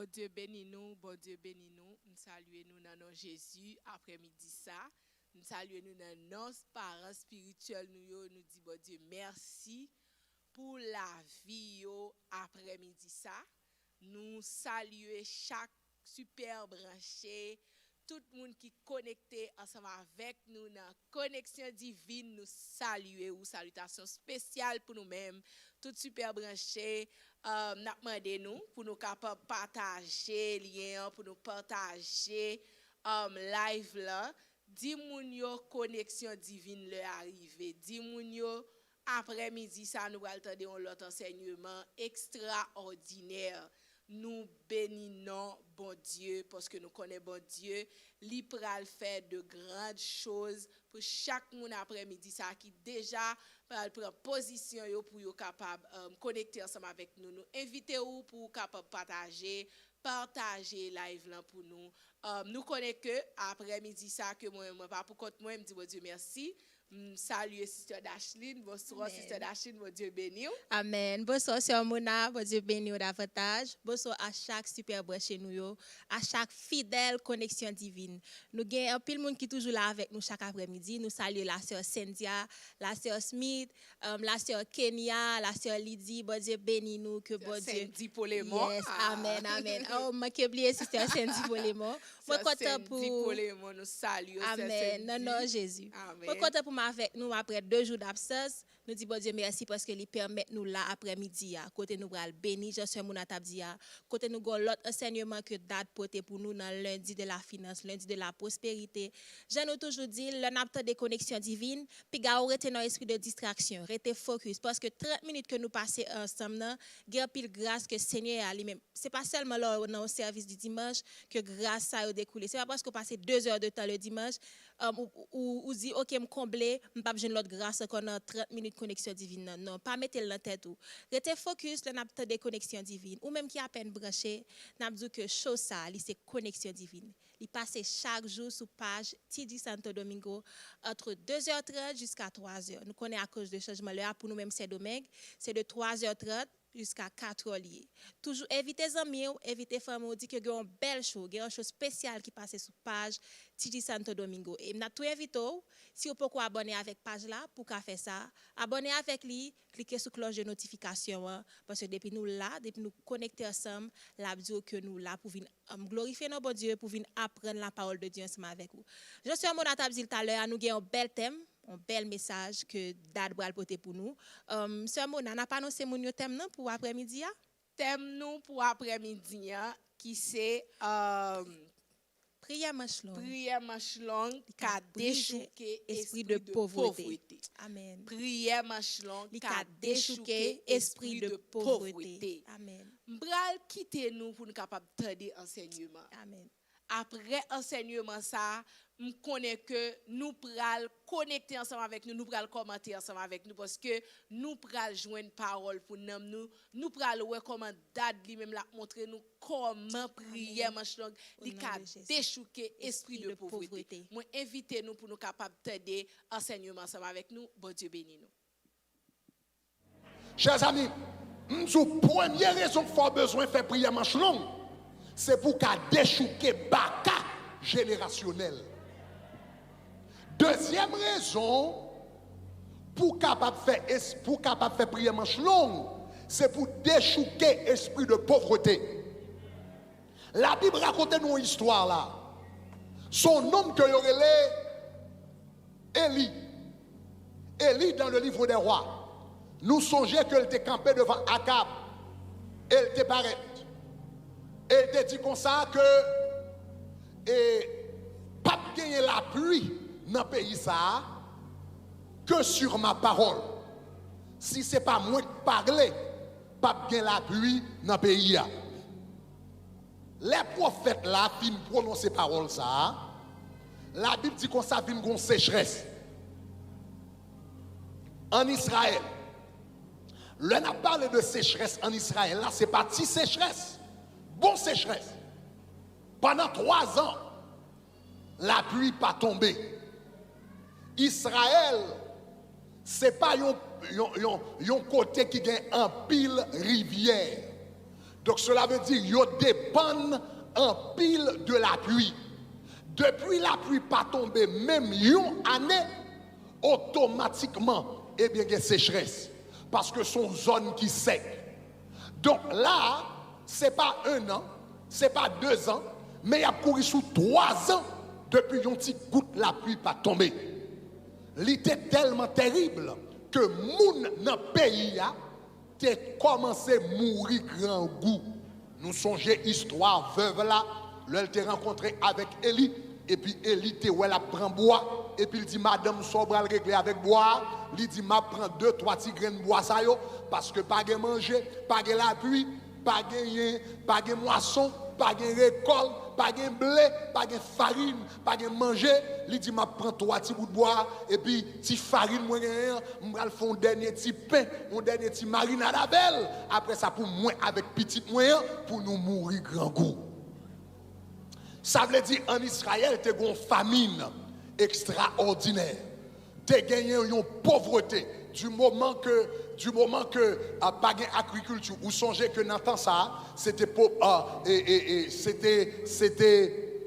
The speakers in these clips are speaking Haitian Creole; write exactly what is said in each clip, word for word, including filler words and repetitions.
Bondye beni nou, Bondye beni nou. M salye nou nan non Jezi aprèmidi sa. M salye nou nan non paran espirityèl nou yo. Nou di Bondye mèsi pou lavi yo aprèmidi sa. Nou salye chak sipè branche, tout moun ki konekte ansanm avèk nou nan Koneksyon Divin. Nou salye ou, salitasyon espesyal pou nou menm. Tout sipè branche, um, n ap mande nou pou nou kapab pataje lyen an, pou nou pataje um, live lan. Di moun yo Koneksyon Divin lè a rive. Di moun yo aprèmidi sa nou pral tande yon lòt ansèyman ekstraòdinè. Nou beni non Bondye paske nou konnen Bondye, li pral fè de grandes choses pou chak moun aprèmidi sa ki deja pral pran pozisyon yo pou yo kapab um, konekte ansanm avèk nou. Nou envite ou pou ou kapab pataje, pataje live lan pou nou. Um, nou konnen ke aprèmidi sa ke mwen, mwen pa pou kont mwen, m di Bondye mèsi. M salye Sister Dashlin. Bonswa, Sister Dashlin, Bondye beni w. Amèn. Bonswa, Sè Mona, Bondye beni w davantaj. Bonswa a chak sipè branche nou yo, a chak fidèl Koneksyon Divin. Nou gen anpil moun ki toujou la avèk nou chak aprèmidi. Nou salye la sè Cynthia, la sè Smith, um, la sè Kenya, la sè Lydie. Bondye beni nou, ke Bondye. Sandy Polemon. Yes, amèn, amèn. Oh, m manke bliye Sister Sandy Polemon. Mwen kontan pou. Sandy Polemon, nou salye w, Sè Sandy. Amèn, nan non Jezi. Amèn. Mwen kontan pou m avèk nou aprè de jou dabsans. Nou di Bondye mèsi paske li pèmèt nou la aprèmidi a, kote nou pral beni, jan sè Mona t ap di a, kote nou gen lòt ansèyman ke Dad pote pou nou nan lundi de la finance, lundi de la prospérité. Jan nou toujou di l, lè n ap tande Koneksyon Divin, piga ou rete nan espri de distraksyon, rete focus, paske trant minit ke nou pase ansanm nan, gen anpil gras ke Senyè a li menm, se pa sèlman lè w nan yon sèvis di dimanch ke gras sa yo dekoule. Se pa paske w pase de zè de tan le dimanch, um, ou, ou, ou di, "Ok, m konble, m p ap jwenn lòt gras ankò nan trant minit Koneksyon Divin nan." Non, pa mete l nan tèt ou. Rete focus lè n ap tande Koneksyon Divin. Ou menm ki apèn branche, n ap di w ke show sa, li se Koneksyon Divin. Li pase chak jou sou paj T G Santo Domingo, entre deux heures trente jusqu'à trois heures. Nou konnen akoz de chanjman lè a, pou nou menm Sendomeng, se de twa zè trant jiska kat è li ye. Toujou envite zanmi w, envite fanmi w, di ke gen yon bèl show, gen yon show espesyal ki pase sou paj T G Santo Domingo. E n ap tou envite w, si w poko abòne avèk paj la, pou w ka fè sa, abòne avèk li, klike sou klòch de notifikasyon an, paske depi nou la, depi nou konekte ansanm, l ap di w ke nou la pou vin, um, glorifye non Bondye, pou vin aprann la parole de Dieu ansanm avèk ou. Jan sè Mona t ap di l talè a, nou gen yon bèl tèm, yon bèl mesaj ke Dad pral pote pou nou. Um, sè Mona, n ap anonse moun yo tèm nan pou aprèmidi a? Tèm nou pou aprèmidi a, ki se, um, Priyè manch long. Priyè manch long ka dechouke espri de povrete. Amèn. Priyè manch long ka dechouke espri de povrete. Amèn. M pral kite nou pou nou kapab tande ansèyman. Amèn. Aprè ansèyman sa, m konnen ke nou pral konekte ansanm avèk nou, nou pral kòmante ansanm avèk nou, paske nou pral jwenn pawòl pou nanm nou, nou pral wè kòman Dad li menm l ap montre nou kòman priyè manch long li ka dechouke espri de povrete. Mwen envite nou pou nou kapab tande ansèyman ansanm avèk nou. Bondye beni nou. Chè zanmi, m di w, premye rezon k fè w bezwen fè priyè manch long, se pou w ka dechouke baka jenerasyonèl. Dezyèm rezon, pou w kapab fè es-, pou w kapab fè priyè manch long, se pou w dechouke espri de povrete. Labib rakonte nou yon istwa la. Se yon nonm ke yo rele Eli. Eli, dans le livre des rois, nou sonje ke l te kanpe devan Akab e l te parèt. E l te di konsa ke, e, p ap genyen lapli nan peyi sa a ke sur ma parole. Si se pa mwen k pale, p ap gen lapli nan peyi a. Lè pwofèt la fin pwononse pawòl sa a, Labib di konsa vin gon sechrès ann Izrayèl. Lè n ap pale de sechrès ann Izrayèl la, se pa ti sechrès, bon sechrès. Pandan twa zan, lapli pa tonbe. Izrayèl, se pa yon, yon, yon, yon kote ki gen anpil rivyè. Donk, sela vle di yo depann anpil de lapli. Depi lapli pa tonbe menm yon ane, otomatikman, ebyen, gen sechrès. Paske se yon zòn ki sèk. Donk, la a, se pa en an, se pa de zan, men y ap kouri sou twa zan depi yon ti gout lapli pa tonbe. Li te tèlman tèrib ke moun nan peyi a te kòmanse mouri grangou. Nou sonje istwa vèv la, lè l te rankontre avèk Eli, epi Eli te wè l ap pran bwa, epi l di, "Madanm, sa w pral regle avèk bwa a?" Li di, "M ap pran de, twa ti grenn bwa sa yo, paske pa gen manje, pa gen lapli, pa genyen, pa gen mwason, pa gen rekòt, pa gen ble, pa gen farin, pa gen manje." Li di, "M ap pran twa ti bout bwa, epi ti farin mwen genyen an, m pral fè yon dènye ti pen, yon dènye ti marinad avè l. Apre sa, pou mwen avèk pitit mwen an, pou nou mouri grangou." Sa vle di, ann Izrayèl, te gen yon famin ekstraòdinè. Te genyen yon povrete. Du moment que, du moment que, ah, pa gen agrikilti, ou sonje ke nan tan sa a, se te po-, ah, e, e, e, se te, se te,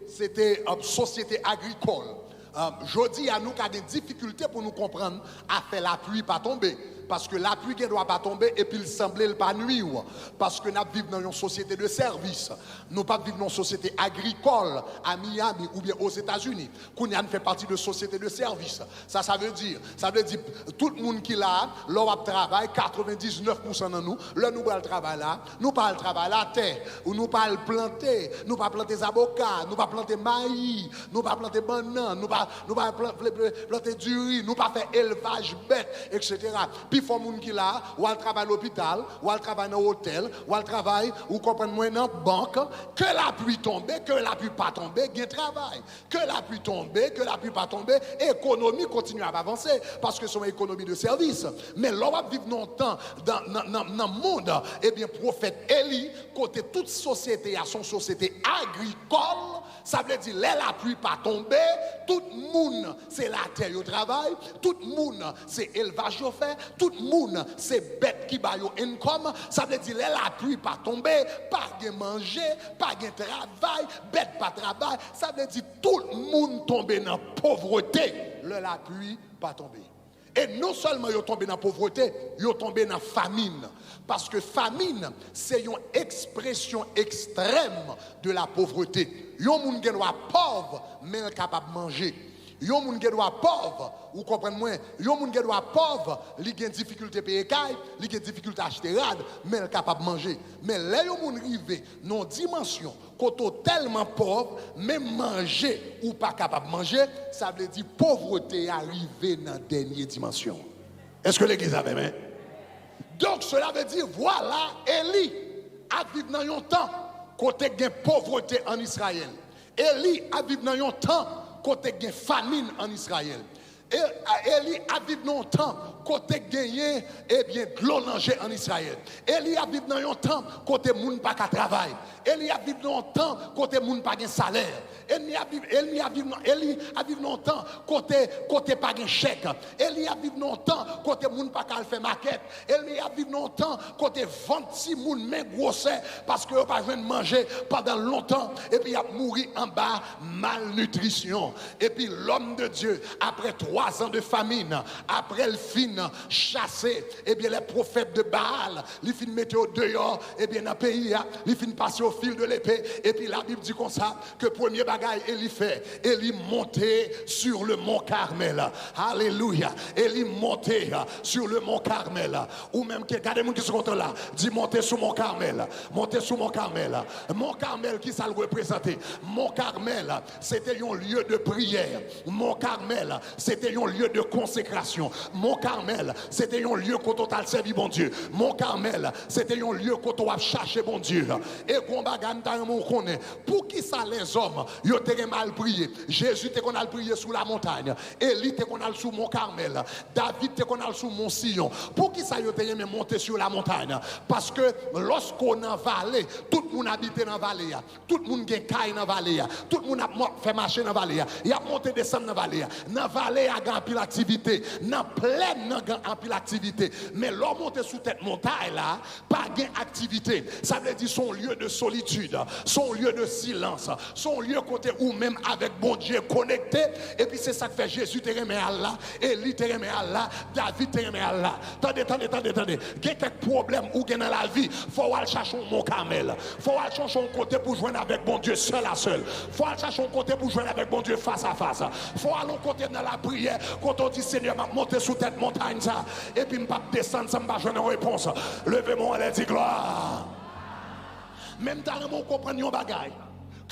se te, ah, sosyete agrikòl. Ah, jodi a, nou ka gen difikilte pou nou konprann afè lapli pa tonbe. Paske lapli gen dwa pa tonbe epi l sanble l pa nwi w. Paske n ap viv nan yon sosyete de sèvis. Nou p ap viv nan yon sosyete agrikòl a Miami oubyen Ozetazini. Kounye a, n fè pati de sosyete de sèvis. Sa, sa vle di, sa vle di, tout moun ki la a, lè w ap travay, katrevendiznèf pousan nan nou, lè nou pral travay la, nou pa al travay latè, ou nou pa al plante, nou pa plante zaboka, nou pa plante mayi, nou pa plante bannann, nou pa, nou pa plan-, pl-, pl-, plante diri, nou pa fè elvaj bèt, etsetera. Pifò moun ki la a, w al travay lopital, w al travay nan otèl, w al travay, ou konprann mwen, nan bank. Ke lapli tonbe, ke lapli pa tonbe, gen travay. Ke lapli tonbe, ke lapli pa tonbe, ekonomi kontinye ap avanse, paske se yon ekonomi de sèvis. Men lè w ap viv nan yon tan, dan, nan, nan, nan mond, ebyen, pwofèt Eli, kote tout sosyete a se yon sosyete agrikòl, sa vle di lè lapli pa tonbe, tout moun se latè yo travay, tout moun se elvaj yo fè, tout moun se bèt ki ba yo income, sa vle di lè lapli pa tonbe, pa gen manje, pa gen travay, bèt pa travay, sa vle di tout moun tonbe nan povrete lè lapli pa tonbe. E non sèlman yo tonbe nan povrete, yo tonbe nan famin. Paske famin, se yon ekspresyon ekstrèm de la pauvreté. Yon moun gen dwa pòv, men l kapab manje. Yon moun gen dwa pòv, ou konprann mwen, yon moun gen dwa pòv, li gen difikilte peye kay, li gen difikilte achte rad, men l kapab manje. Men lè yon moun rive nan yon dimansyon kote w tèlman pòv, menm manje ou pa kapab manje, sa vle di povrete a rive nan dènye dimansyon. Èske legliz avè m? Donk, sela vle di, vwala, Eli ap viv nan yon tan kote gen povrete ann Izrayèl. Eli ap viv nan yon tan kote gen famin ann Izrayèl. E, Eli ap viv nan yon tan kote genyen, ebyen, dlo nan je ann Izrayèl. Eli ap viv nan yon tan kote moun pa ka travay. Eli ap viv nan yon tan kote moun pa gen salè. Eli ap viv, Eli ap viv nan, Eli ap viv nan yon tan kote, kote pa gen chèk. Eli ap viv nan yon tan kote moun pa ka al fè makèt. Eli ap viv nan yon tan kote vant timoun men gwosè paske yo pa jwenn manje pandan lontan, epi y ap mouri anba malnitrisyon. Epi lòm de Dye, apre twa zan de famin, apre l fin chase, ebyen, lè pwofèt de Baal, li fin mete yo deyò, ebyen, nan peyi a, li fin pase yo fil de lepe, epi Labib di konsa, ke premye bagay Eli fè, Eli monte sur le mont Carmel. Alelouya. Eli monte sur le mont Carmel. Ou menm ke, gade moun ki sou kote w la, di, "Monte sou mont Carmel. Monte sou mont Carmel." Mont Carmel, ki sa l reprezante? Mont Carmel, se te yon lye de priyè. Mont Carmel, se te yon lye de konsekrasyon. Mont Carmel, se te yon lye kote w t al sèvi Bondye. Mont Carmel, se te yon lye kote w ap chache Bondye. E gon bagay m ta renmen w konnen. Poukisa lèzòm yo te renmen al priye? Jezi te konn al priye sou lamontay. Eli te konn al sou Mont Carmel. David te konn al sou Mont Siyon. Poukisa yo te renmen monte sou lamontay? Paske lòske w nan vale, tout moun abite nan vale a. Tout moun gen kay nan vale a. Tout moun ap mo-, fè mache nan vale a. Y ap monte desann nan vale a. Nan vale a, gen anpil aktivite. Nan plèn gen anpil aktivite. Men lè w monte sou tèt montay la, pa gen aktivite. Sa vle di se yon lye de solitid, se yon lye de silans, se yon lye kote ou menm avèk Bondye konekte. Epi se sa k fè Jezi te renmen al la, Eli te renmen al la, David te renmen al la. Tande, tande, tande, tande. Gen kèk pwoblèm ou gen nan lavi, fò w al chache yon Mont Kamèl. Fò w al chache yon kote pou jwenn avèk Bondye sèl a sèl. Fò w al chache yon kote pou jwenn avèk Bondye fas a fas. Fò w al yon kote nan lapriyè, kote w di, Senyè, m ap monte sou tèt montay sa, epi m p ap desann san m pa jwenn yon repons. Leve men w anlè, di glwa. Men m ta renmen w konprann yon bagay,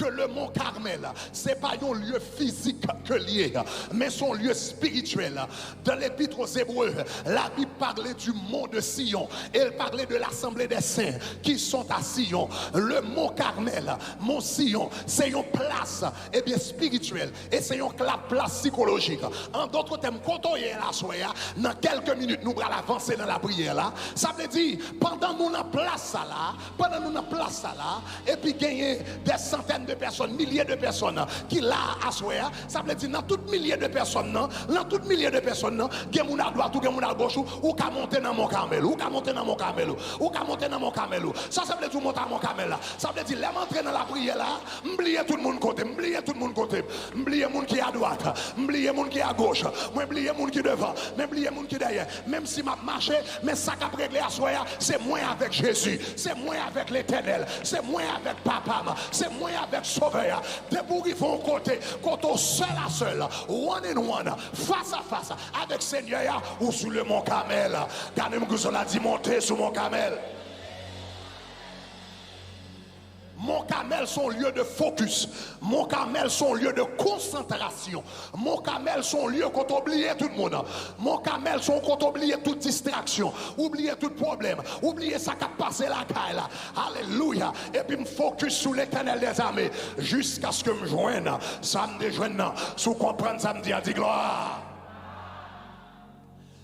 ke le Mont Carmel, se pa yon lye fizik ke l ye, men se yon lye espirityèl. Dans l'Épître aux Hébreux, la Bible parlait du mont de Sion, et il parlait de l'assemblée des saints qui sont à Sion. Le Mont Carmel, Mont Sion, se yon plas, ebyen, espirityèl, e se yon kla-, plas sikolojik. An dòt tèm, kote w ye la aswè a, nan kèlke minit, nou pral avanse nan lapriyè la. Sa vle di, pandan nou nan plas sa la, pandan nou nan plas sa la, epi genyen dè santèn de pèsòn, milye de pèsòn ki la aswè a, sa vle di nan tout milye de pèsòn nan, nan tout milye de pèsòn nan, gen moun adwat ou, gen moun agoch ou, ou ka monte nan Mont Kamèl, ou ka monte nan Mont Kamèl, ou, ou ka monte nan Mont Kamèl, ou. Sa, sa vle di ou monte a Mont Kamèl la. Sa vle di, lè m antre nan lapriyè la, m bliye tout moun kote, m bliye tout moun kote, m bliye moun ki adwat, m bliye moun ki agoch, mwen bliye moun ki devan, mwen bliye moun ki dèyè. Menm si m ap mache, men sa k ap regle aswè a, se mwen avèk Jezi, se mwen avèk Letènèl, se mwen avèk Papa m, se mwen avèk Sovè a. Depi w rive yon kote, kote w sèl a sèl, one and one, fas a fas avèk Senyè a, ou sou le Mont Kamèl. Gade moun ki sou la, di, monte sou Mont Kamèl. Mont Kamèl se yon lye de fokis. Mont Kamèl se yon lye de konsantrasyon. Mont Kamèl se yon lye kote w bliye tout moun. Mont Kamèl se yon kote w bliye tout distraksyon. Ou bliye tout pwoblèm. Ou bliye sa k ap pase lakay la. Alelouya. Epi m fokis sou Letènèl dèzame jiskaske m jwenn sa m te jwenn nan. Si w konprann sa m di a, di glwa.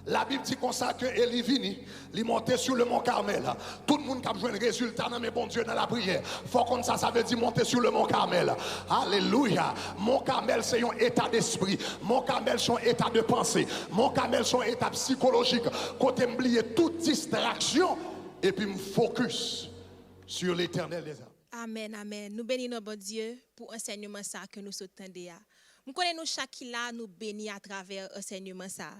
Labib di konsa ke Eli vini, li monte sou le Mont Carmel. Tout moun k ap jwenn rezilta nan men Bondye nan lapriyè, fò konn sa sa vle di monte sou le Mont Carmel. Alelouya! Mont Carmel se yon eta despri. Mont Carmel se yon eta de panse. Mont Carmel se yon eta sikolojik kote m bliye tout distraksyon epi m fokis sur l'Éternel des armées. Amèn, amèn. Nou beni non Bondye pou ansèyman sa ke nou sot tande a. M konnen nou chak ki la, nou beni atravè ansèyman sa.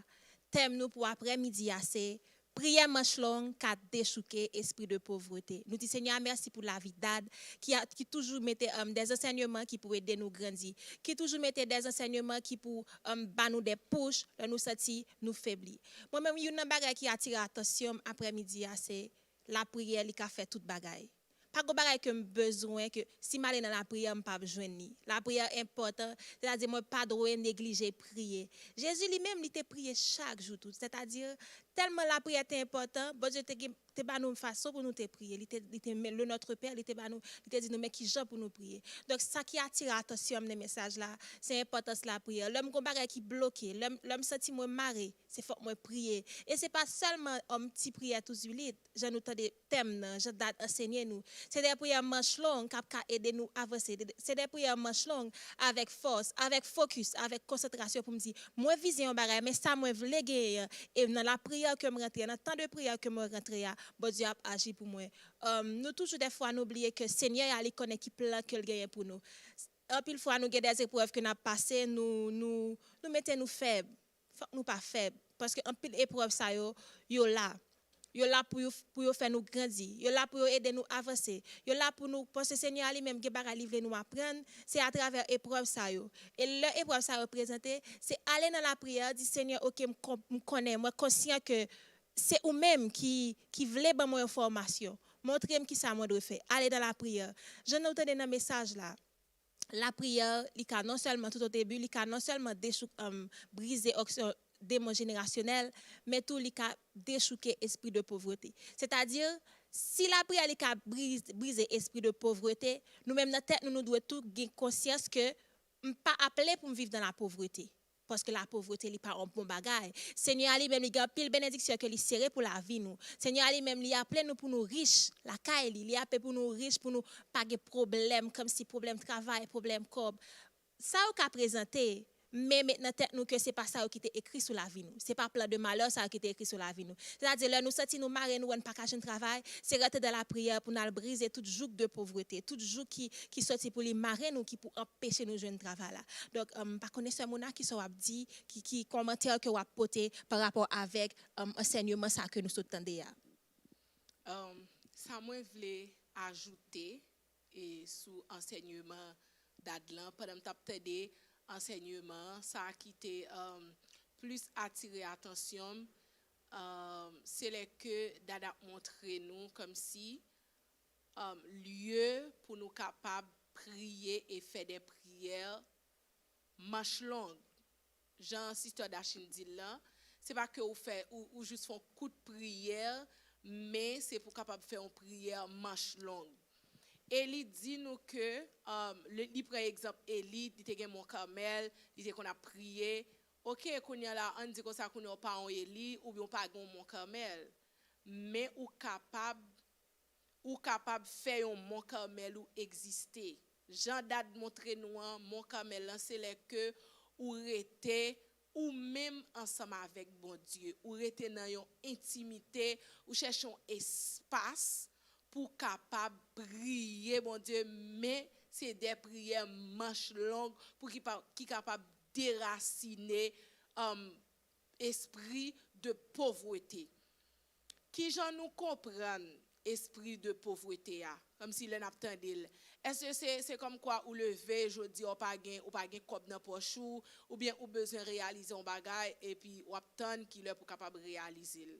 Tèm nou pou aprèmidi a se, priyè manch long ka dechouke espri de povrete. Nou di Senyè a mèsi pou lavi Dad ki, a, ki toujou mete, um, dè ansèyman ki pou ede nou grandi, ki toujou mete dè ansèyman ki pou, um, ba nou dè pouch lè nou santi nou febli. Mwen menm, youn nan bagay ki atire atansyon m aprèmidi a se lapriyè, li ka fè tout bagay. Pa gon bagay ke m bezwen ke si m ale nan lapriyè, m p ap jwenn li. Lapriyè enpòtan, sètadi mwen pa dwe neglije priye. Jezi li menm, li te priye chak jou tou. Sètadi, tèlman lapriyè te enpòtan, Bondye te gen, te ba nou fason pou nou te priye. Li te, li te men le Notre Père, li te ba nou, li te di nou men kijan pou nou priye. Donk, sa ki atire atansyon m nan mesaj la, se enpòtans lapriyè. Lè m gon bagay ki bloke, lè m, lè m santi mwen mare, se fòk mwen priye. E se pa sèlman, um, ti priyè tou zwilit, jan nou tande tèm nan, jan Dad ansenye nou. Se dè priyè manch long k ap ka ede nou avanse. Se dè priyè manch long avèk fòs, avèk fokis, avèk konsantrasyon pou m di, mwen vize yon bagay, men sa mwen vle genyen an, e nan lapriyè ke m rantre, nan tan de priyè ke mwen rantre a, Bondye ap aji pou mwen. Um, nou toujou dèfwa nou bliye ke Senyè a li konnen ki plan ke l genyen pou nou. Anpil fwa nou gen dè eprèv ke n ap pase, nou, nou, nou mete nou fèb. Fòk nou pa fèb, paske anpil eprèv sa yo, yo la. Yo la pou yo, pou yo fè nou grandi. Yo la pou yo ede nou avanse. Yo la pou nou, paske Senyè a li menm gen bagay li vle nou aprann, se atravè eprèv sa yo. E lè eprèv sa yo prezante, se ale nan lapriyè, di, Senyè, oke, m kon-, m konnen, mwen konsyan ke se ou menm ki, ki vle ban mwen yon fòmasyon. Montre m kisa mwen dwe fè. Ale nan lapriyè. Jan nou tande nan mesaj la, lapriyè, li ka non sèlman, tout o debi, li ka non sèlman dechou-, um, brize òksyon demon jenerasyonèl, men tou li ka dechouke espri de povrete. Sètadi, si lapriyè li ka briz-, brize espri de povrete, nou menm nan tèt nou, nou dwe tou gen konsyans ke m pa aple pou m viv nan lapovrete. Paske lapovrete, li pa yon bon bagay. Senyè a li menm, li gen anpil benediksyon ke li sere pou lavi nou. Senyè a li menm, li aple nou pou nou rich lakay li. Li aple pou nou rich, pou nou pa gen pwoblèm, kòmsi pwoblèm travay, pwoblèm kòb. Sa yo ka prezante, Men met nan tèt nou ke se pa sa yo ki te ekri sou lavi nou. Se pa plan de malè sa yo ki te ekri sou lavi nou. Sètadi, lè nou santi nou mare, nou wè n pa ka jwenn travay, se rete dan lapriyè pou n al brize tout jouk de povrete, tout jouk ki, ki sòti pou li mare nou, ki pou anpeche nou jwenn travay la. Donk, um, m pa konnen sè Mona, kisa w ap di, ki, ki kòmantè ke w ap pote pa rapò avèk, um, ansèyman sa ke nou sot tande a. Um, sa mwen vle ajoute e sou ansèyman Dad lan, pandan m t ap tande ansèyman an, sa ki te um, plis atire atansyon m, um, se lè ke Dad ap montre nou kòmsi um, lye pou nou kapab priye e fè de priyè manch long. Jan Sister Dachin di l lan, se pa ke ou fè ou, ou jis fè yon kout priyè, men se pou kapab fè yon priyè manch long. E li di nou ke um, li, li pran egzanp Eli, li te gen Mont Carmel, li te konn ap priye. Ok, kounye a la, ann di konsa, kounye a ou pa yon Eli, oubyen ou pa gen yon Mont Carmel. Men ou kapab ou kapab fè yon Mont Carmel ou egziste. Jan Dad montre nou an, Mont Carmel lan se lè ke ou rete ou menm ansanm avèk Bondye. Ou rete nan yon entimite, ou chèche yon espas pou kapab priye Bondye, men se de priyè manch long pou ki, pa, ki kapab derasine um, espri de povrete. Kijan nou konprann espri de povrete a? Kòmsi lè n ap tande l. Èske se, se kòmkwa ou leve jodi a, ou pa gen, ou pa gen kòb nan pòch ou, oubyen ou bezwen reyalize yon bagay, epi w ap tann kilè pou w kapab reyalize l?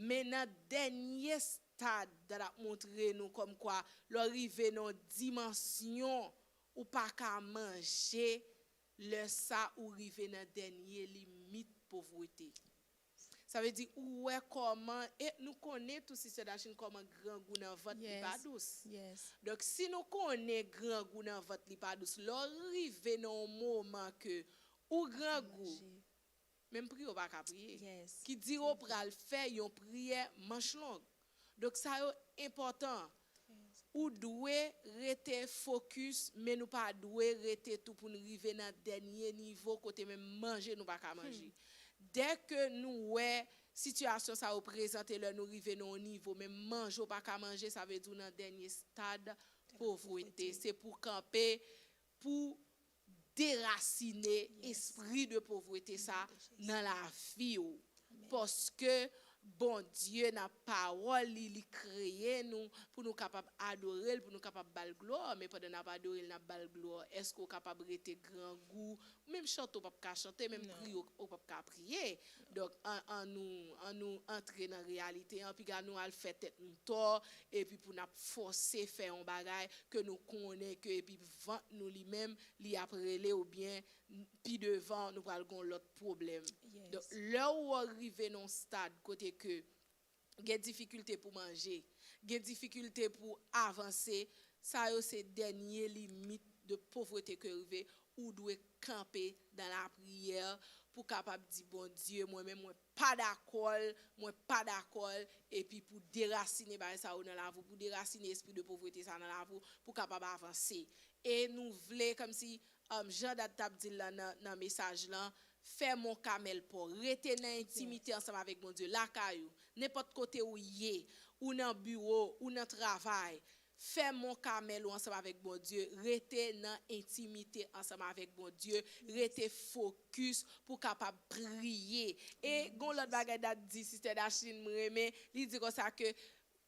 Men nan dènye stad, Dad ap montre nou kòmkwa lè w rive nan yon dimansyon, ou pa ka manje, lè sa ou rive nan dènye limit povrete. Sa vle di ou wè kòman, e nou konnen tou, Sister Dachin, kòman grangou nan vant li pa dous. Donk si nou konnen grangou nan vant li pa dous, lè w rive nan yon moman ke ou grangou, menm priye w pa ka priye. Ki di w pral fè yon priyè manch long. Donk sa yo enpòtan. Ou dwe rete fokis, men nou pa dwe rete tou pou n rive nan dènye nivo kote menm manje nou pa ka manje. Dèke nou wè sitiyasyon sa yo prezante lè nou rive nan yon nivo, menm manje w pa ka manje, sa vle di w nan dènye stad povrete. Se pou kanpe, pou derasine espri de povrete sa nan lavi w. Paske Bondye nan pawòl li, li kreye nou pou nou kapab adore l, pou nou kapab ba l glwa. Men pandan n ap adore l, n ap ba l glwa, èske w kapab rete grangou? Ou menm chante w p ap ka chante, menm priye w p ap ka priye. Donk an, an nou, an nou antre nan reyalite an, piga nou al fè tèt nou tò, epi pou n ap fòse fè yon bagay ke nou konnen ke epi vant nou li menm li ap rele, oubyen pi devan nou pral gen yon lòt pwoblèm. Donk lè w rive nan yon stad kote ke gen difikilte pou manje, gen difikilte pou avanse, sa yo se dènye limit de povrete ke rive, ou dwe kanpe dan lapriyè pou kapab di Bondye, mwen menm mwen pa dakò l, mwen pa dakò l, epi pou derasine bagay sa yo nan lavi w, pou derasine espri de povrete sa nan lavi w, pou kapab avanse. E nou vle kòmsi, um, jan Dad t ap di l lan nan, nan mesaj lan, fè Mont Kamèl pa w, rete nan entimite ansanm avèk Bondye, lakay ou, nenpòt kote ou ye, ou nan biwo, ou nan travay, fè Mont Kamèl ou ansanm avèk Bondye, rete nan entimite ansanm avèk Bondye, rete fokis pou w kapab priye. E gon lòt bagay Dad di, Sister Dachin, mwen renmen, li di konsa ke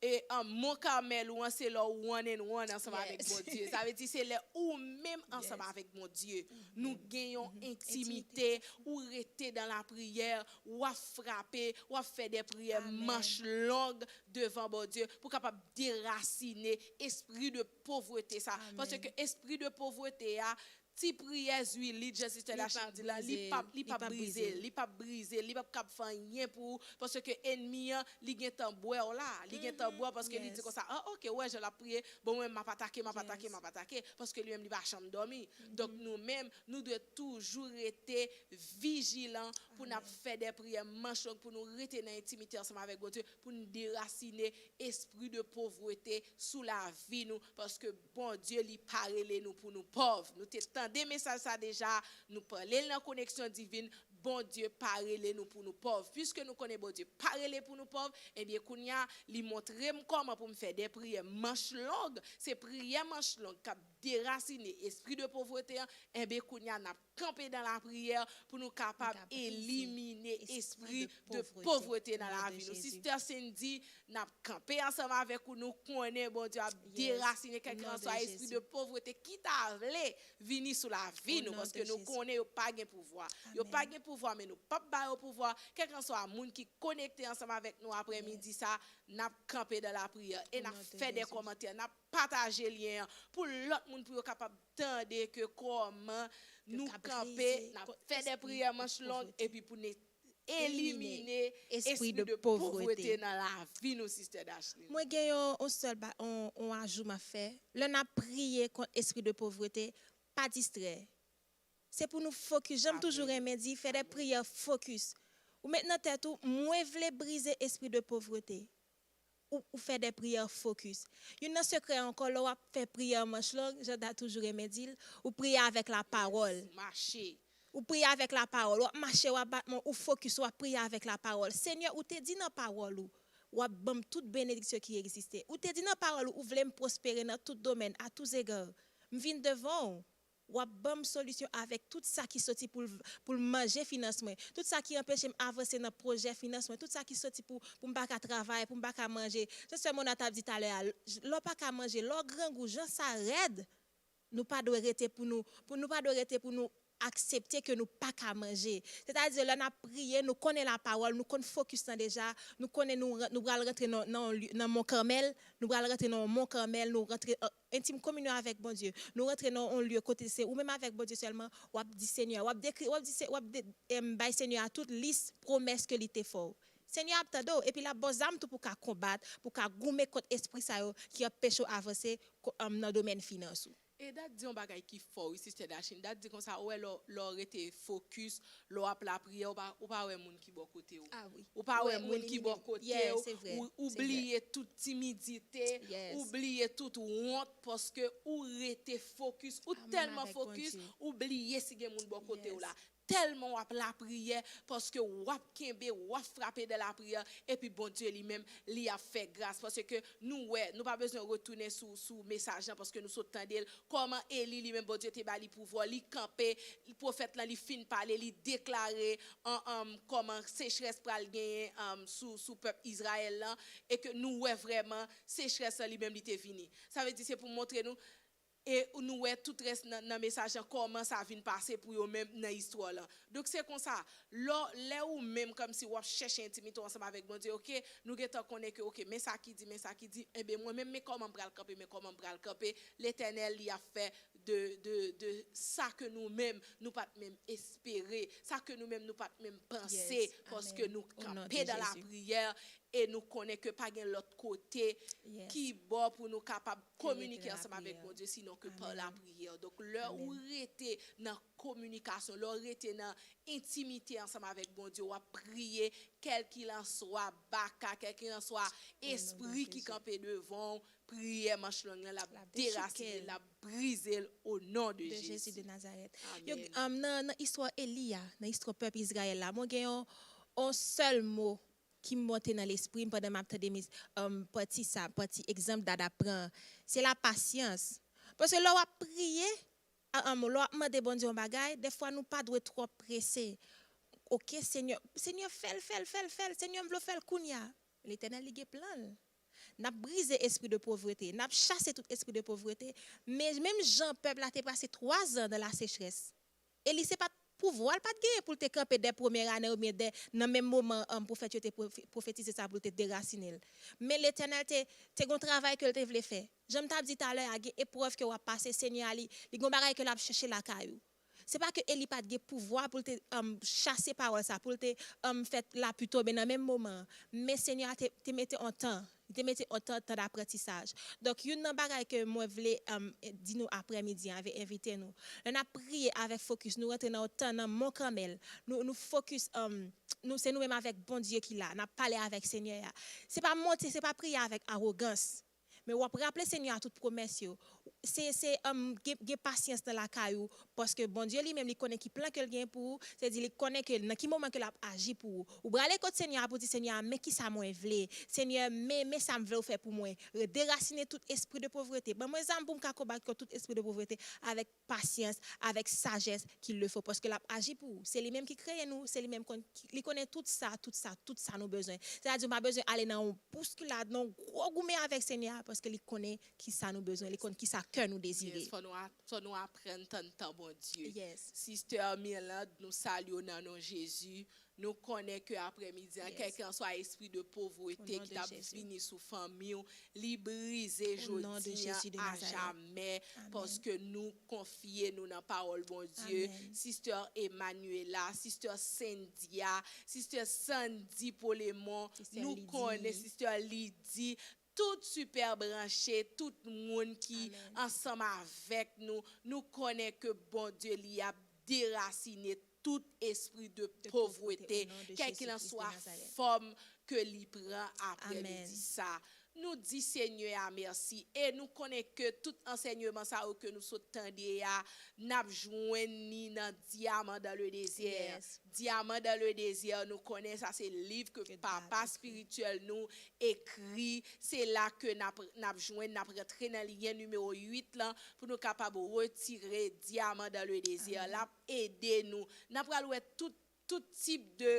e an Mont Kamèl ou an se lè w one and one ansanm avèk Bondye. Sa vle di se lè ou menm ansanm avèk Bondye nou gen yon entimite, ou rete dan lapriyè, w ap frape, w ap fè de priyè manch long devan Bondye pou kapab derasine espri de povrete sa. Paske espri de povrete a, ti priyè zwilit, jan Sister Dachin di la, li p ap, li p ap brize l, li p ap brize l, li p ap kab fè anyen pou ou, paske enmi an, li gentan bwè w la, li gentan bwè w paske li di konsa, ah, ok, ou wè jan l ap priye, bon, mwen, m ap atake, m ap atake, m ap atake, paske li menm, li pa janm dòmi. Donk, nou menm, nou dwe toujou rete vijilan pou n ap fè de priyè manch long, pou nou rete nan entimite ansanm avèk Bondye, pou n derasine espri de povrete sou lavi nou, paske Bondye, li pa rele nou pou nou pòv. Nou te tande mesaj sa deja, nou pale l nan koneksyon divin, Bondye pa rele nou pou nou pòv. Piske nou konnen Bondye pa rele pou nou pòv, ebyen, kounye a, li montre m kòman pou m fè de priyè manch long. Se priyè manch long k ap derasine espri de povrete an. Ebyen, kounye a, n ap kanpe nan lapriyè pou nou kapab elimine espri de povrete nan lavi nou. Sister Cindy, n ap kanpe ansanm avèk ou. Nou konnen Bondye ap derasine kèlkanswa espri de povrete ki ta vle vini sou lavi nou, paske nou konnen yo pa gen pouvwa. Yo pa gen pouvwa, men nou p ap ba yo pouvwa. Kèlkanswa moun ki konekte ansanm avèk nou aprèmidi sa, n ap kanpe nan lapriyè e n ap fè de kòmantè, n ap pataje lyen an pou lòt moun, pou yo kapab tande ke kòman nou kanpe, n ap fè de priyè manch long epi pou n elimine espri de povrete nan lavi nou, Sister Dashley. Mwen gen yon, yon sèl ba- yon, yon ajou m ap fè. Lè n ap priye kont espri de povrete, pa distrè. Se pou nou focus. Jan m toujou renmen di, fè de priyè focus. Ou met nan tèt ou, mwen vle brize espri de povrete. Ou, ou fè de priyè focus. Youn nan sekrè ankò, lè w ap fè priyè manch long, jan ta toujou renmen di l, ou priye avèk lapawòl. Mache. Ou priye avèk lapawòl, w ap mache, w ap bat men, ou focus, w ap priye avèk lapawòl. Senyè, ou te di nan pawòl ou, w ap ban m tout benediksyon ki egziste. Ou te di nan pawòl ou, ou vle m pwospere nan tout domèn, à tous égards. M vin devan w. W ap ban m solisyon avèk tout sa ki soti pou l, pou l manje finans mwen, tout sa ki anpeche m avanse nan pwojè finans mwen, tout sa ki soti pou, pou m pa ka travay, pou m pa ka manje. Jan sè Mona t ap di talè a, lè w pa ka manje, lè w grangou, jan sa rèd, nou pa dwe rete pou nou, pou nou pa dwe rete pou nou aksepte ke nou pa ka manje. Sètadi, lè n ap priye, nou konnen lapawòl, nou konn focus lan deja, nou konnen nou, nou pral rantre nan, nan, nan Mont Carmel, nou pral rantre nan Mont Carmel, nou rantre an entim kominyon avèk Bondye. Nou rantre nan yon lye kote se ou menm avèk Bondye sèlman, w ap di Senyè, w ap dekri, w ap di, Se- w ap de, em, bay Senyè a tout lis pwomès ke li te fè w. Senyè ap tande w, epi l ap ba w zam tou pou w ka konbat, pou w ka goumen kont espri sa yo ki anpeche w avanse ko- em, nan domèn finans ou. E dat di yon bagay ki fò, wi, Sister Dashley. Dat di konsa, ou wè, lè w- lè w rete focus, lè w ap lapriyè, ou pa, ou pa wè moun ki bò kote w. Ah wi. Ou pa wè moun ki bò kote w. Ou, ou bliye tout timidite, ou bliye tout wont, paske ou rete focus, ou tèlman focus, ou bliye si gen moun bò kote w la. Tèlman w ap lapriyè, paske w ap kenbe, w ap frape de lapriyè, epi Bondye li menm, li ap fè gras. Paske nou wè, nou pa bezwen retounen sou, sou mesaj lan, paske nou sot tande l, kòman Eli li menm, Bondye te ba li pouvwa, li kanpe, pwofèt lan, li fin pale, li deklare an, an, kòman sechrès pral genyen, an, sou, sou pèp Izrayèl lan, e ke nou wè vrèman sechrès lan li menm li te vini. Sa vle di se pou montre nou, e nou wè tout rès nan, nan mesaj lan, kòman sa vin pase pou yo menm nan istwa lan. Donk se konsa, lè, lè ou menm kòmsi w ap chèche entimite w ansanm avèk Bondye, oke, nou gentan konnen ke, oke, men sa ki di, men sa ki di, enben mwen menm, men kòman m pral kanpe, men kòman m pral kanpe, Letènèl li ap fè de, de, de sa ke nou menm, nou pa t menm espere, sa ke nou menm, nou pa t menm panse, paske nou kanpe dan lapriyè e nou konnen ke pa gen lòt kote ki bò pou nou kapab kominike ansanm avèk Bondye, sinon ke pa lapriyè. Donk, lè ou rete nan kominikasyon, lè w rete nan entimite ansanm avèk Bondye, w ap priye, kèlkilanswa baka, kèlkilanswa espri ki kanpe devan w, priyè manch long lan, l ap derasine l, l ap brize l o non de Jezi de Nazarèt. Yo, um, nan, nan istwa Eli a, nan istwa pèp Izrayèl la, mwen gen yon, yon sèl mo ki monte nan lespri m pandan m ap tande mis, um, pati sa, pati egzanp Dada pran an. Se lapasyans. Paske lè w ap priye, a, um, lè w ap mande Bondye yon bagay, dèfwa nou pa dwe twò prese. Oke, Senyè, Senyè, fè l, fè l, fè l, fè l. Senyè, m vle w fè l kounye a. Letènèl, li gen plan l. N ap brize espri de povrete. N ap chase tout espri de povrete. Men menm jan pèp la te pase twa zan nan lasechrès, Eli se pa t pouvwa l pa t genyen pou l te kanpe dè premyè ane oubyen dè nan menm moman, um, pwofèt yo te pwofe- pwofetize sa pou l te derasine l. Men Letènèl te, te gen yon travay ke l te vle fè. Jan m t ap di talè a, gen eprèv ke w ap pase, Senyè a, li, li gen yon bagay ke l ap chèche lakay ou. Se pa ke Eli pa t gen pouvwa pou l te, um, chase pawòl sa, pou l te, um, fè lapli tonbe nan menm moman an. Men Senyè a te, te mete yon tan. Li te mete yon tan, tan daprantisaj. Donk, youn nan bagay ke mwen vle, um, di nou aprèmidi an, vle envite nou. Lè n ap priye avèk fokis, nou rantre nan yon tan nan Mont Kamèl. Nou, nou fokis, um, nou, se nou menm avèk Bondye ki la. N ap pale avèk Senyè a. Se pa monte, se pa priye avèk awogans. Men w ap raple Senyè a tout pwomès yo. Se, se, um, gen, gen pasyans nan lakay ou, paske Bondye li menm, li konnen ki plan ke l gen pou ou, se di li konnen ke nan ki moman ke l ap aji pou ou. Ou prale kot Senyè a pou di, Senyè a, men kisa mwen vle. Senyè, men, men sa m vle w fè pou mwen. Derasine tout espri de povrete. Ban mwen zam pou m ka konbat kont tout espri de povrete avèk pasyans, avèk sajès qu'il le faut, paske l ap aji pou ou. Se li menm ki kreye nou, se li menm konn, li konnen tout sa, tout sa, tout sa nou bezwen. Sètadi, ou pa bezwen ale nan yon bouskilad, nan yon gwo goumen avèk Senyè a, paske li konnen ki sa nou bezwen, li konn ki sa kè nou dezire. Yes, fò nou a-, fò nou aprann tann tan Bondye. Yes. Sister Mirlande, nou salye w nan non Jezi. Nou konnen ke aprèmidi an, yes, kèlkanswa espri de povrete ki t ap vini sou fanmi w, li brize jodi an a jamè, paske nou konfye nou nan pawòl Bondye. Sister Emanuela, Sister Cynthia, Sister Sandy Polemon, nou konnen Sister Lydie, tout Super Branche, tout moun ki ansanm avèk nou, nou konnen ke Bondye li ap derasine tout espri de povrete, kèlkanswa fòm ke li pran aprèmidi sa. Nou di Senyè a mèsi e nou konnen ke tout ansèyman sa yo ke nou sot tande a, n ap jwenn ni nan Diamant dans le désert. Diamant dans le désert, nou konnen sa se liv ke papa espirityèl nou ekri. Se la ke n ap, n ap jwenn, n ap rantre nan lyen nimewo uit lan pou nou kapab retire Diamant dans le désert. L ap ede nou. N ap pral wè tout, tout tip de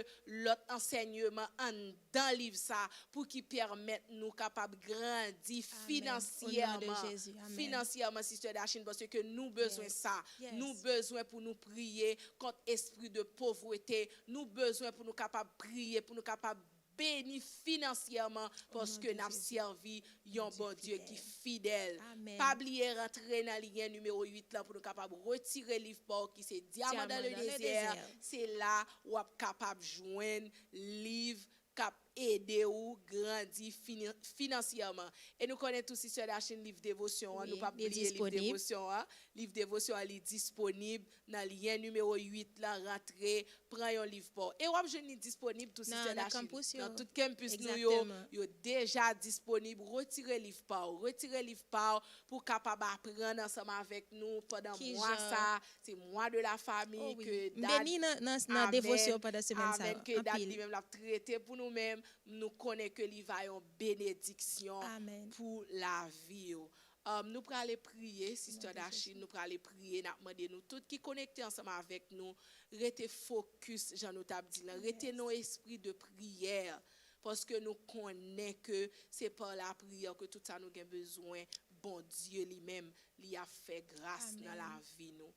lòt ansèyman anndan liv sa pou ki pèmèt nou kapab grandi finansyèman. Finansyèman, Sister Dachin, paske nou bezwen sa. Nou bezwen pou nou priye kont espri de povrete. Nou bezwen pou nou kapab priye, pou nou kapab beni finansyèman, paske n ap sèvi yon Bondye ki fidèl. Pa bliye rantre nan lyen nimewo uit lan pou nou kapab retire liv pa w ki se Diamant dans le désert. Se la w ap kapab jwenn liv k ap ede w grandi fini-, finansyèman. E nou konnen tou, Sister Dachin, liv devosyon an, nou p ap bliye liv devosyon an. Liv devosyon an, li disponib nan lyen nimewo uit lan, rantre, pran yon liv pa w. E w ap jwenn li disponib tou, Sister Dachin. Nan tout campus nou yo, yo deja disponib. Retire liv pa w, retire liv pa w pou w kapab aprann ansanm avèk nou pandan mwa sa. Se mwa de la fami ke Dad, amèn, amèn, ke Dad li menm l ap trete pou nou menm. Nou konnen ke li va yon benediksyon pou lavi w. Um, nou prale priye, Sister Dachin, nou prale priye, n ap mande nou tout ki konekte ansanm avèk nou, rete fokis, jan nou t ap di lan, rete nan espri de priyè, paske nou konnen ke se pa lapriyè ke tout sa nou gen bezwen, Bondye li menm, li ap fè gras nan lavi nou.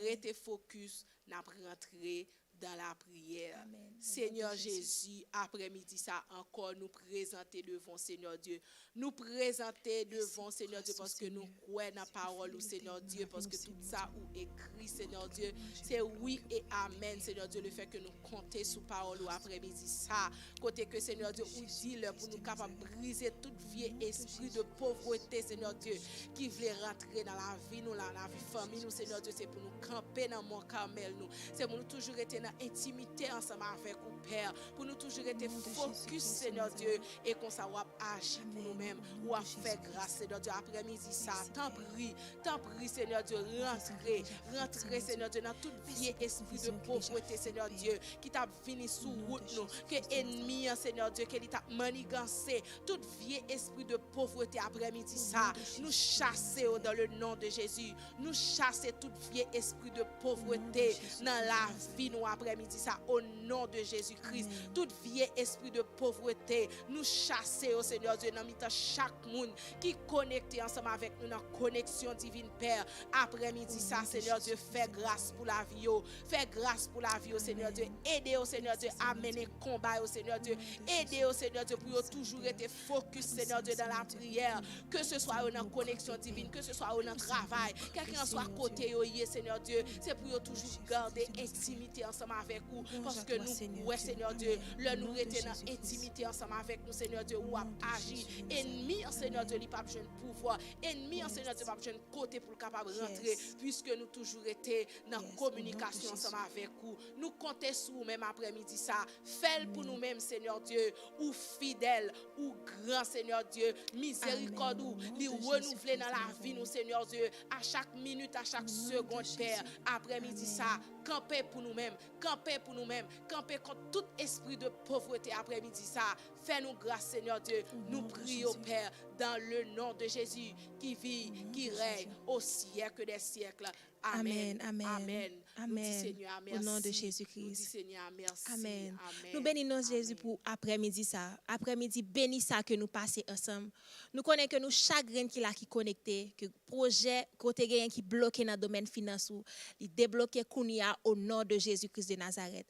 Rete fokis, n ap rantre dans la prière. Senyè Jezi, aprèmidi sa ankò, nou prezante devan w, Senyè Dye. Nou prezante devan w, Senyè Dye, paske nou kwè nan pawòl ou, Senyè Dye, paske tout sa ou ekri, Senyè Dye, se wi e amèn, Senyè Dye, lefètke nou konte sou pawòl ou aprèmidi sa, kote ke, Senyè Dye, ou di lè pou nou kapab brize tout vye espri de povrete, Senyè Dye, ki vle rantre nan lavi nou, nan lavi fanmi nou, Senyè Dye, se pou nou kanpe nan Mont Carmel nou. Se pou nou toujou rete nan entimite ansanm avèk ou, Pè, pou nou toujou rete fokis, Senyè Dye, e konsa w ap aji pou nou menm, w ap fè gras, Senyè Dye, aprèmidi sa, tanpri, tanpri, Senyè Dye, rantre, rantre, Senyè Dye, nan tout vye espri de povrete, Senyè Dye, ki t ap vini sou wout nou, ke ènmi an, Senyè Dye, ke li t ap maniganse, tout vye espri de povrete aprèmidi sa, nou chase yo dans le nom de Jésus. Nou chase tout vye espri de povrete nan lavi nou aprèmidi sa, au nom de Jésus-Christ. Tout vye espri de povrete, nou chase yo, Senyè Dye, nan mitan chak moun ki konekte ansanm avèk nou nan koneksyon divin, Pè. Aprèmidi sa, Senyè Dye, fè gras pou lavi yo. Fè gras pou lavi yo, Senyè Dye. Ede yo, Senyè Dye, a mennen konba yo, Senyè Dye. Ede yo, Senyè Dye, pou yo toujou rete fokis, Senyè Dye, nan lapriyè. Ke se swa yo nan koneksyon divin, ke se swa yo nan travay, kèlkeswa kote yo ye, Senyè Dye, se pou yo toujou gade entimite ansanm avèk ou, paske nou kwè, Senyè Dye, lè nou rete nan entimite ansanm avèk nou, Senyè Dye, ou ap aji. Ennmi an, Senyè Dye, li p ap jwenn pouvwa. Ennmi an, Senyè Dye, p ap jwenn kote pou l kapab rantre, piske nou toujou rete nan kominikasyon ansanm avèk ou. Nou konte sou ou menm aprèmidi sa. Fè l pou nou menm, Senyè Dye. Ou fidèl, ou gran, Senyè Dye. Mizerikòd ou, li renouvle nan lavi nou, Senyè Dye. A chak minit, a chak segonn, Pè, aprèmidi sa, kanpe pou nou menm, kanpe pou nou menm, kanpe kont tout espri de povrete aprèmidi sa. Fè nou gras, Senyè Dye. Nou priye w, Pè, dans le nom de Jésus, qui vit, qui règne au siècle des siècles. Amèn, amèn, amèn. Nou di Senyè a mèsi. Nou di Senyè a mèsi. Amèn. Nou beni non Jezi pou aprèmidi sa. Aprèmidi beni sa ke nou pase ansanm. Nou konnen ke nou chak grenn ki la ki konekte, ke pwojè kote genyen ki bloke nan domèn finans ou, li debloke kounye a o non de Jezi Kris de Nazarèt.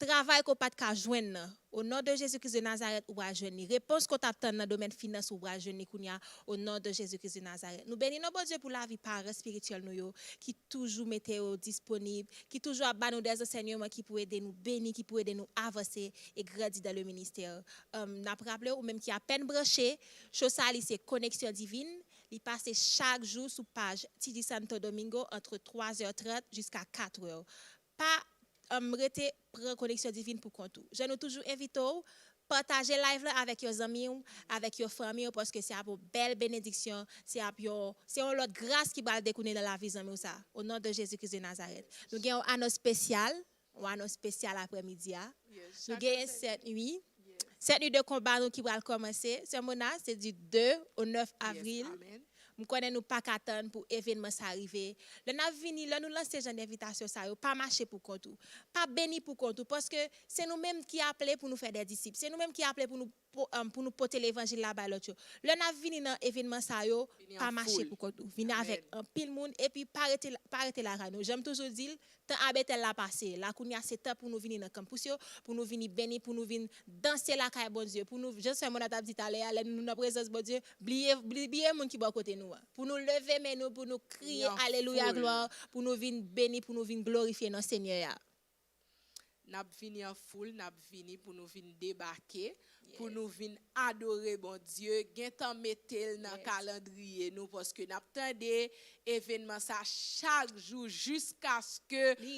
Travay ke w pa t ka jwenn nan, o non de Jezi Kris de Nazarèt, ou pral jwenn li. Repons ke w t ap tann nan domèn finans ou, ou pral jwenn li kounye a, o non de Jezi Kris de Nazarèt. Nou beni non Bondye pou lavi paran espirityèl nou yo, ki toujou mete yo disponib, ki toujou ap ba nou dè ansèyman ki pou ede nou beni, ki pou ede nou avanse e grandi dans le ministère. N ap raple ou menm ki apèn branche, cho sa li se Koneksyon Divin, li pase chak jou sou paj T D Santo Domingo ant twa zè trant jiska kat è. Pa um, rete pran Koneksyon Divin pou kont ou. Jan nou toujou envite w, pataje live la avèk yon zanmi w, avèk yon fanmi w, paske se ap yon bèl benediksyon, se ap yon, se yon lòt gras ki pral dekoule nan lavi zanmi w sa, o non de Jezi Kris de Nazarèt. Nou gen yon anons espesyal, yon anons espesyal aprèmidi a. Nou genyen sèt nwi. Sèt nwi de konba nou ki pral kòmanse. Sè Mona, se di de o nèf avril. M konnen nou pa ka tann pou evènman sa rive. Lè n ap vini, lè nou lanse jan envitasyon sa yo, pa mache pou kont ou. Pa beni pou kont ou, paske se nou menm ki aple pou nou fè de disip. Se nou menm ki aple pou nou, pou nou pote levanjil la bay lòt yo. Lè n ap vini nan evènman sa yo, pa mache pou kont ou. Vini avèk anpil moun, epi pa rete, pa rete lakay nou. Jan m toujou di l, tan a Betèl la pase. La kounye a se tan pou nou vini nan kanpous yo, pou nou vini beni, pou nou vin danse lakay Bondye, pou nou, jan sè Mona t ap di talè a, lè nou nan prezans Bondye, bliye, bliye moun ki bò kote nou an. Pou nou leve men nou, pou nou kriye alelouya, glwa, pou nou vin beni, pou nou vin glorifye non Senyè a. N ap vini an foul, n ap vini pou nou vin debake, pou nou vin adore Bondye, gentan mete l nan kalandriye nou, paske n ap tande evènman sa chak jou jiskaske li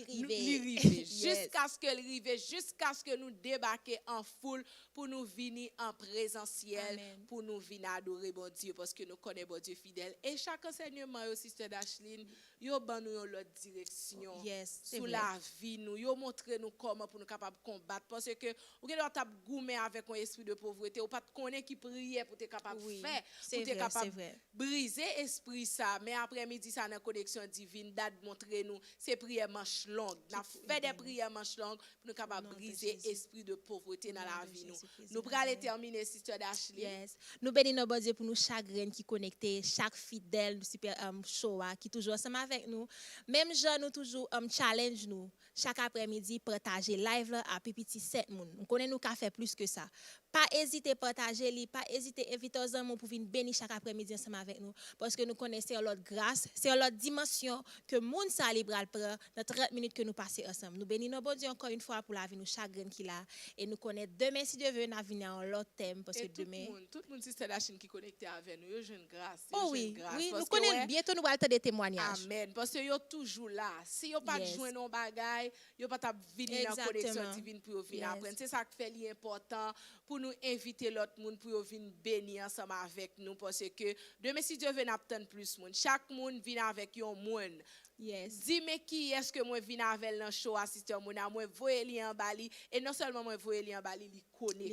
rive, jiskaske l rive, jiskaske nou debake an foul pou nou vini an prezansyèl, pou nou vin adore Bondye, paske nou konnen Bondye fidèl. E chak ansèyman yo, Sister Dashlin, yo ban nou yon lòt direksyon sou lavi nou. Yo montre nou kòman pou nou kapab konbat. Paske ou gen dwa t ap goumen avèk yon espri de povrete, ou pa t konnen ki priyè pou te kapab fè, pou te kapab brize espri sa. Men aprèmidi sa nan Koneksyon Divin, Dad montre nou se priyè manch long. N ap fè de priyè manch long pou nou kapab brize espri de povrete nan lavi nou. Nou prale tèmine, Sister Dashley. Yes. Nou beni non Bondye pou nou chak grenn ki konekte, chak fidèl, nou sipè, um, show a, ki toujou ansanm avèk nou. Menm jan nou toujou, um, challenge nou, chak aprèmidi, pataje live la a pi piti sèt moun. M konnen nou ka fè plis ke sa. Pa ezite pataje li, pa ezite envite yon zanmi w pou vin beni chak aprèmidi ansanm avèk nou. Paske nou konnen se yon lòt gras, se yon lòt dimansyon ke moun sa li pral pran nan trant minit ke nou pase ansanm. Nou beni non Bondye ankò yon fwa pou lavi nou chak grenn ki la. E nou konnen demen, si Dye vle, n ap vini a yon lòt tèm, paske demen. Tout moun, tout moun, Sister Dashley, ki konekte avè nou, yo jwenn gras, yo jwenn gras. Wi, nou konnen byento nou pral tande temwanyaj. Amèn. Paske yo toujou la. Si yo pa t jwenn yon bagay, yo pa t ap vini nan Koneksyon Divin pou yo vin aprann. Se sa k fè li enpòtan pou nou envite lòt moun pou yo vin beni ansanm avèk nou, paske demen, si Dye vle, n ap tann plis moun. Chak moun vin avèk yon moun. Di, "Men kiyès ke mwen vin avè l nan show a, Sister Mona?" Mwen voye li anba li, e non sèlman mwen voye li anba li, li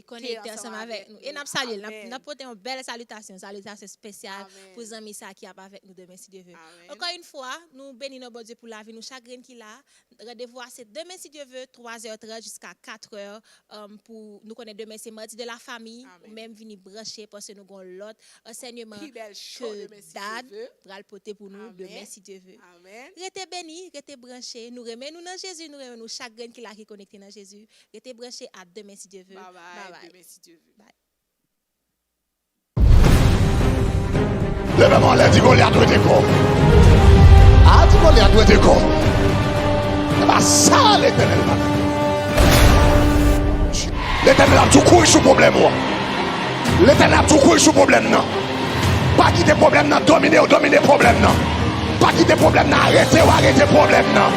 konekte ansanm avèk nou. E n ap salye l, n ap, n ap pote yon bèl salitasyon, salitasyon espesyal pou zanmi sa ki ap avèk nou demen, si Dye vle. Ankò yon fwa, nou beni non Bondye pou lavi nou chak grenn ki la. Randevou a se demen, si Dye vle, twa zè trant jiska kat è, um, pou nou konnen demen se Mardi de la Famille, ou menm vini branche, paske nou gon lòt ansèyman ke Dad pral pote pou nou demen, si Dye vle. Rete beni, rete branche. Nou renmen nou nan Jezi, nou renmen nou chak grenn ki la ki konekte nan Jezi. Rete branche, a demen, si Dye vle. Bye bye. Demen, si Dye vle. Bye. Leve men w anlè, di Golyat rete kò. A, di Golyat rete kò. E pa sa Letènèl pa fè. Letènèl ap di w kouri sou pwoblèm ou an. Letènèl ap di w kouri sou pwoblèm nan. Pa kite pwoblèm nan domine w, domine pwoblèm nan. Pa kite pwoblèm nan arete w, arete pwoblèm nan.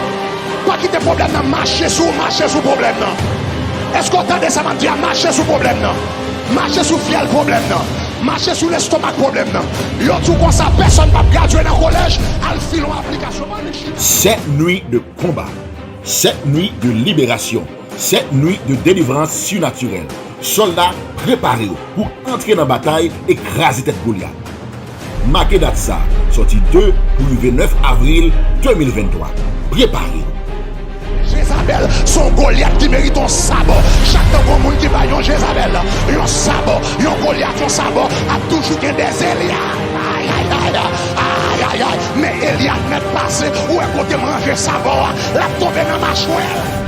Pa kite pwoblèm nan mache sou ou, mache sou pwoblèm nan. Èske w tande sa m ap di a? Mache sou pwoblèm nan. Mache sou fyèl pwoblèm nan. Mache sou lestomak pwoblèm nan. Yo di w konsa, pèsonn p ap gradye nan kolèj, al file yon aplikasyon. Sèt nuits de combat, sèt nuits de libération, sèt nuits de délivrance surnaturelle. Sòlda, prepare w pou antre nan batay e kraze tèt Golyat. Make dat sa, sòti de pou rive nèf avril de mil venntwa. Prepare w! Jezabèl se yon Golyat ki merite yon sabò. Chak tan gon moun ki bay yon Jezabèl yon sabò, yon Golyat yon sabò, ap toujou gen dè Elyas. Ay, ay, ay, ay, ay, ay. Men Elyas mèt pase, ou wè kote m ranje sabò a, l ap tonbe nan machwè l.